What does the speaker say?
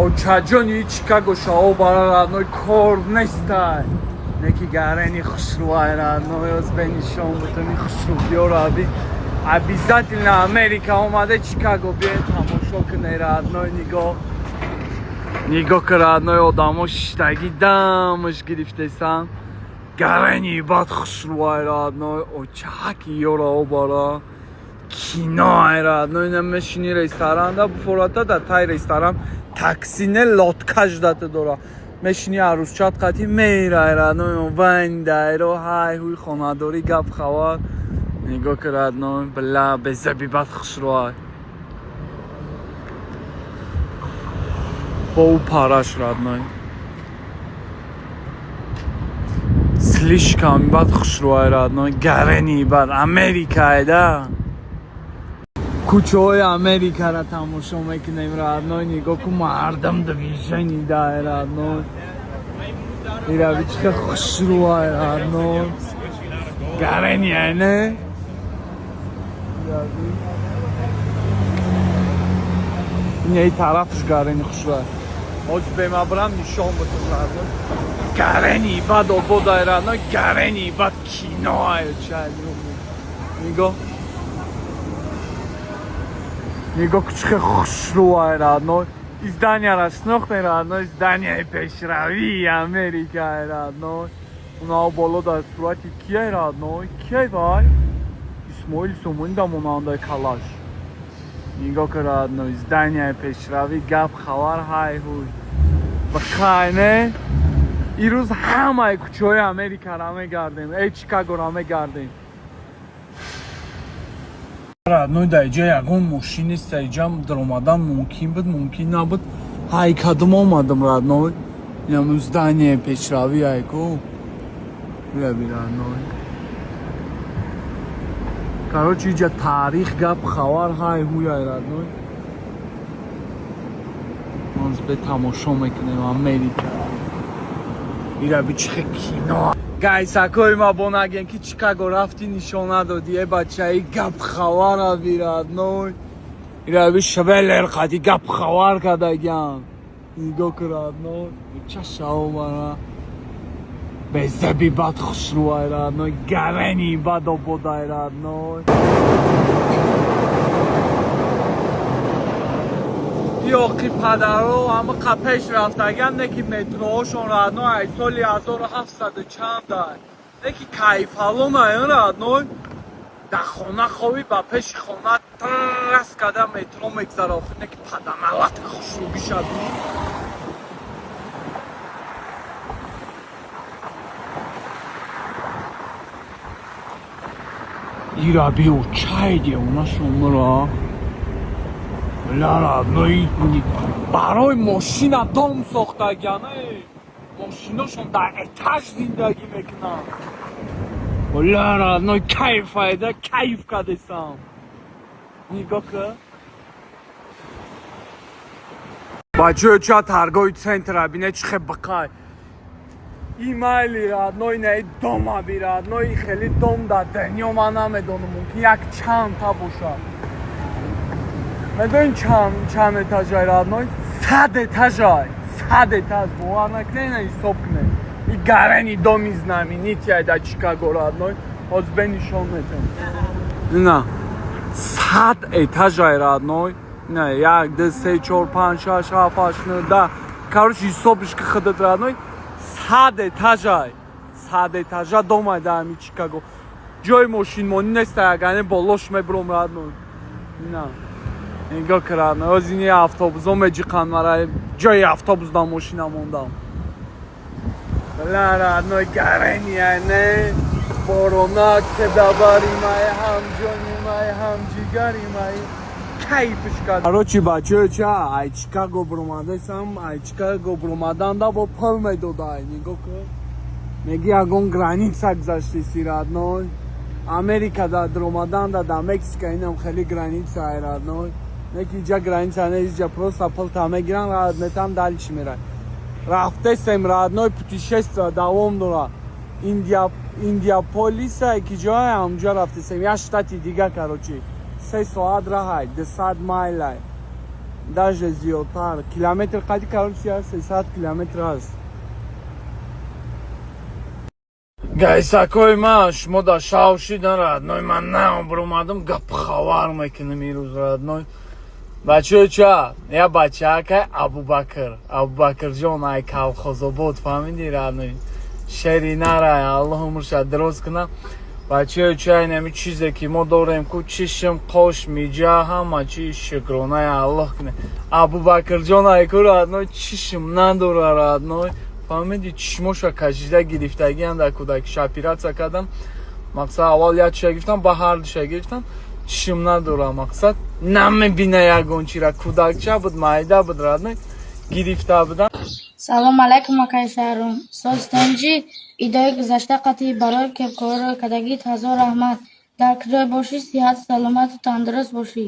Очаҷони Чикаго шао бара, родной, кор нестай. Неки гарени хушрӯай, родной, оз бенишон бутуни хушрӯбиёро аби. Обязательно Америка омаде, Чикаго биед, тамошо кунед, родной, нигоҳ. Нигоҳ ки, родной, одамо шиштагӣ дамаш гирифтесан. Гарени бад хушрӯай, родной, очаки ёро обара. Кино ай, родной, намешини ресторанда, буфората да тай ресторан такси не, лодка ждать дора. Мешини, арӯсчат қатӣ мейрай, родной, вайндайро ҳай ҳуй хонадорӣ гап хабар. Нигоҳ ки, родной, бла безаби бад хушрӯай. Бо ӯ параш, родной. Слишком бад хушрӯай, родной, гарени бад Америкай да. Кӯчаҳои Америкаро тамошо мекунем, родной, нигоҳ ку, мардам движение дай, родной. Ирави чӣ хушрӯай, родной. Гарени ай, не? Ирави. Ин тарафш гарени хушрӯай. Ҳозир бемабрам нишон бутум, родной. Гарени бад ободай, родной, гарени бад кино ай чай. Нигоҳ. Нигоҳ ку чӣ хушрӯай, родной. Здания ра шинохтем, родной, здания и пешравии Америка, родной. Унао боло дар сурати кияй, родной? Кияй вай? Исмоил Сомонӣ да монандай калаш. Нигоҳ ку, родной, здания и пешравӣ, гап хабар ҳай ҳуй. Бихай не? Ирӯз ҳамаи кӯчаҳои Америкаро мегардем, э Чикагоро мегардем. Родной, дар иҷа ягон мошин нест, дар иҷа даромадан мумкин буд, мумкин набуд. Ҳай кадом омадам, родной. Инам здание пешравӣ айку. Бираби, родной. Короче, иҷа таърих, гап хабар ҳай ҳуй ай, родной. Моз бе тамошо мекунем Америка. Ираби чихе кино. Гайсакои ма бо наген ки Чикаго рафти, нишон надодӣ, э бачаи гап хабара би, родной. Ираби швеллер қади гап хабар кардагиам. Нигоҳ ку, родной. Чашао мара. Безаби бад хушрӯай, родной. Гарени бад ободай, родной. Ёқи падаро ҳама қапеш рафтагиам, не ки метроҳошон, родной, ай соли 1700 чандай. Не ки кайфалон ай, родной. Дар хона хоби, ба пеши хона трас када метро мегзара, охи не ки паданалата хушрӯ бишади. Ира биё чай девона шумра. Ла, родной, барои мошина дом сохтагиан, э. Мошиношон дар этаж зиндагӣ мекунанд. Ла, родной, кайф айда, кайф кадесам. Нигоҳ ку. Бачаё, ча торговый центр а бине чӣ хе бақай. Имайли, родной, на дома би, родной, хеле дом дар дунё ман намедонам, мумкин як чандта бошад. Медонӣ чанд этаж ай, родной? 100 этаж ай. 100 этаж, бовар накунед, ина ҳисоб кунед. И гарени доми знаменитый ай дар Чикаго, родной. Ҳозир бе нишон метам. Ина 100 этаж ай, родной. Ина як, ду, се, чор, панҷ, шаш, ҳафт, ҳашт, нӯ, 10. Короче, ҳисобиш ки худат, родной, 100 этаж ай. 100 этаж а дом ай дар ҳами Чикаго. Ҷои мошинмонӣ нест, ягане болош мебуром, родной. Ина. Нигоҳ ки, родной, ҳозир ини автобусҳо меҷиқанд мара, ҷои автобус дар мошина мондам. Ла, родной, гарени ай, не? Боронак кедабари май, ҳам ҷони май, ҳам ҷигари май. Кайфш кард. Короче, бачаё, ча ай Чикаго буромадесам, ай Чикаго буромаданда бо пул медодай. Нигоҳ кун. Меги ягон граница гузаштеси, родной. Америка да дуромаданда да Мексика инам хеле граница ай, родной. Неки иҷа граница не, иҷа просто пулта мегиранд, метам дальше мерай. Рафтесем, родной, путешествие давом дора. Индия Индиаполиса ки ҷое ҳамҷо рафтесем, як штати дига, короче. 3 соат раҳай, 200 майлай. Даже зиёдтар. Километр қади, короче, я 300 километр аст. Гайсакои ман, шумо дар шав шидан, родной. Ман наобромадам, гап хабар мекунем ирӯз, родной. Бачаҳо, ча я бачаакай Абубакр, Абубакрҷон, ай Калхозобод, фаҳмиди, родной, шеринарай, Аллоҳ умрша дароз куна. Бачаҳо, ча, инами чизе ки мо дорем ку, чишм, қош, миҷа, ҳама чи шукронаи Аллоҳ куне. Абубакрҷон айку, родной, чишм надора, родной, фаҳмиди, чишмоша кашида гирифтагиам дар кӯдакиша оператсия кардам. Мақсад, аввал як чиша гирифтам, ба ҳар душа гирифтам. Чишм надора, мақсад, намебина ягон чира. Кӯдакча буд, майда буд, родной, гирифта будам. Салом алайкум, акай Шаҳром. Созтонҷӣ, идои гузашта қатъи барои кепкориро кардагит ҳазор раҳмат. Дар куҷое бошӣ, сиҳату саломату тандуруст бошӣ.